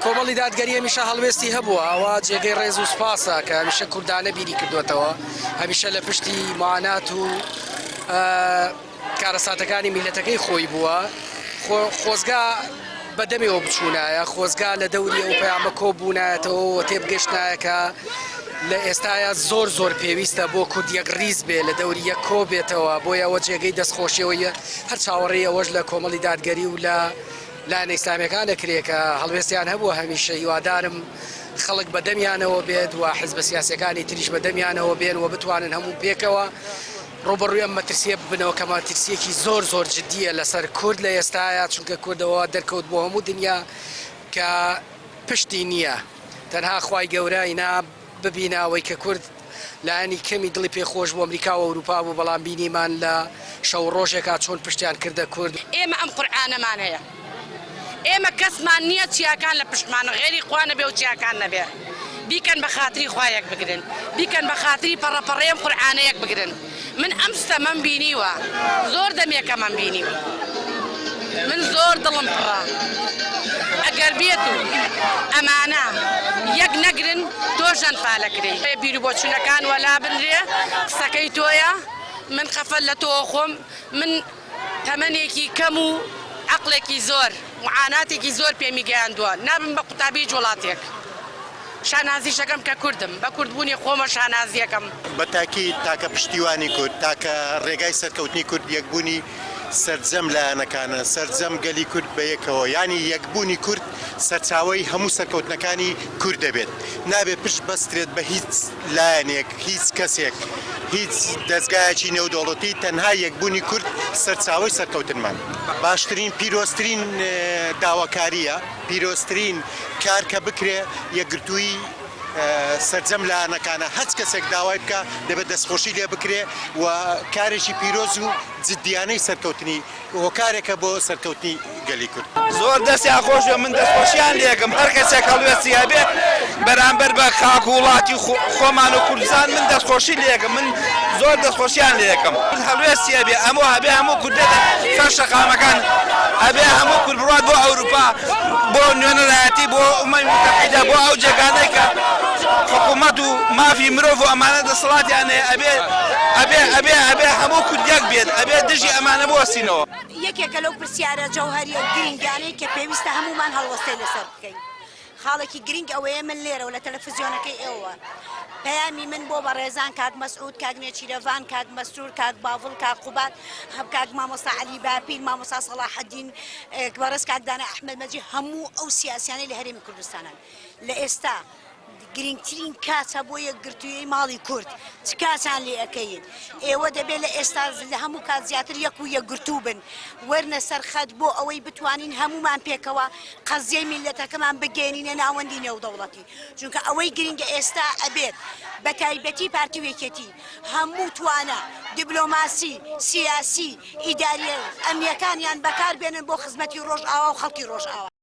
کۆمەڵی دادگەری هەمیشە هەڵوێستی هەبووە، ئەوە جێگەی ڕێز و سوپاسە کە هەمیشە کوردانە بیری کردووەتەوە، هەمیشە لە پشتی معانات و کارەساتەکانی میللەتەکەی خۆی بووە، خۆزگا بە دەمێوە بچوونایە، خۆزگا لە دەوری ئەو پەیامە کۆ بوونایەتەوە و تێبگەشتنایە کە لە ئێستایا زۆر زۆر پێویستە بۆ کورد یەک ڕیز بێ لە دەوری یەک کۆ بێتەوە، بۆیە ئەوە جێگەی دەستخۆشیەوەیە، هەر چاوەڕێی ئەوەش لە کۆمەڵی دادگەری و لە لایەنە ئیسلامیەکان دەکرێ کە هەڵوێستیان هەبووە هەمیشە، هیوادارم خەڵک بە دەمیانەوە بێت و حزبە سیاسیەکانی تریش بە دەمیانەوە بێن و بتوانن هەموو پێکەوە ڕووبەڕووی ئەم مەترسیە ببنەوە کە مەترسیەکی زۆر زۆر جدیە لەسەر کورد لە ئێستایا چونکە کوردەوە دەرکەوت بۆ هەموو دنیا کە پشتی نییە تەنها خوای گەورە ئینا ببینە ئەوەی کە کورد لایەنی کەمی دڵی پێ خۆش بوو ئەمریکا و ئەوروپا بوو بەڵام بینیمان لە شەو ڕۆژێکا چۆن پشتیان کردە کورد. ئێمە ئەم قورعانەمان هەیە ئێمە کەسمان نیە چیاکان لە پشتمانە غێری خوا نەبێ و چیاکان نەبێ بیکەن بە خاتری خوا یەک بگرن بیکەن بە خاتری پەڕە پەڕەی ئەم قورعانە یەک بگرن من ئەم ستەمەم بینیوە زۆر دەمێکەمەم بینیوە من زۆر دڵم پڕە ئەگەر بێت و ئەمانە یەک نەگرن تۆش ئەنفالەکرێی بیروبۆچونەکان وەلا بنرێ قسەکەی تۆیە من خەفەت لە تۆ خۆم من تەمەنێکی کەم و عەقڵێکی زۆر معاناتێکی زۆر پێمی گەیاندووە نابم بە قوتابی هیچ وڵاتێک شانازیش ئەکەم کە کوردم بە کوردبوونی خۆمە شانازیەکەم. بە تاکید تاکە پشتیوانی کورد، تاکە ڕێگای سەرکەوتنی کورد یەکبوونی سەرجەم لایەنەکانە، سەرجەم گەلی کورد بە یەکەوە، یانی یەکبوونی کورد سەرچاوەی هەموو سەرکەوتنەکانی کورد دەبێت. نابێت پشت بەسترێت بە هیچ لایەنێک، هیچ کەسێک، هیچ دەزگایەکی نێودەوڵەتی، تەنها یەکبوونی کورد سەرچاوەی سەرکەوتنمان. باشترین، پیرۆزترین داواکارییە، پیرۆزترین کار کە بکرێ یەکگرتوویی سەرجەم لایەنەکانە، هەچ کەسێک داوای بکا دەبێت دەستخۆشی لێ بکرێ و کارێکی پیرۆز و جدیانەی سەرکەوتنی هۆکارێکە بۆ سەرکەوتنی گەلی کورد. زۆر دەستیان خۆش بێ من دەستخۆشیان لێکەم هەر کەسێک هەڵوێستی هەبێ بەرامبەر بە خاک و وڵاتی خۆمان و کوردستان من دەستخۆشی لێکەم من زۆر دەستخۆشیان لێکەم هەڵوێستی هەبێ ئەمە هەبێ هەموو کورد بێتە سەر شەقامەکان ئەبێ هەموو کورد بڕوات بۆ ئەوروپا بۆ نوێنەرایەتی بۆ ئومەمی موتەحیدە بۆ ئەو جێگانەی کە حکوومەت و مافی مرۆڤ و ئەمانە دەسەڵاتیان هەیە ئەبێ ئەبێ ئەبێ ئەبێ هەموو کورد یەک بێت ئەبێ دژی ئەمانە بوەستینەوە. یەکێکە لەو پرسیارە جەوهەریە و گرینگانەی کە پێویستە هەموومان هەڵوەستەی لەسەر بکەین. خاڵێکی گرینگ ئەوەیە من لێرەوە لە تەلەفزیۆنەکەی ئێوە پەیامی من بۆ بەڕێزان کاک مەسعود، کاک نێچیرەڤان، کاک مەسرور، کاک باڤڵ، کاک قوباد، کاک مامۆستا عەلی باپیر، مامۆستا سەڵاحەدین، بەڕێز کاک دانا ئەحمەد مەجید، هەموو ئەو سیاسیانەی لە هەرێمی کوردستانن لە ئێستا گرینگترین کاتە بۆ یەکگرتوویی ماڵی کورد چ کاتان لێ ئەکەین ئێوە دەبێت لە ئێستا لە هەموو کات زیاتر یەک و یەکگرتوو بن وەرنە سەر خەت بۆ ئەوەی بتوانین هەموومان پێکەوە قەزیەی میللەتەکەمان بگەیەنینە ناوەندی نێودەوڵەتی چونکە ئەوەی گرینگە ئێستا ئەبێت بە تایبەتی پارتی و یەکێتی هەموو توانا دیبلۆماسی سیاسی ئیداریە و ئەمنیەکانیان بەکار بێنن بۆ خزمەتی ڕۆژئاوا و خەڵکی ڕۆژئاوا.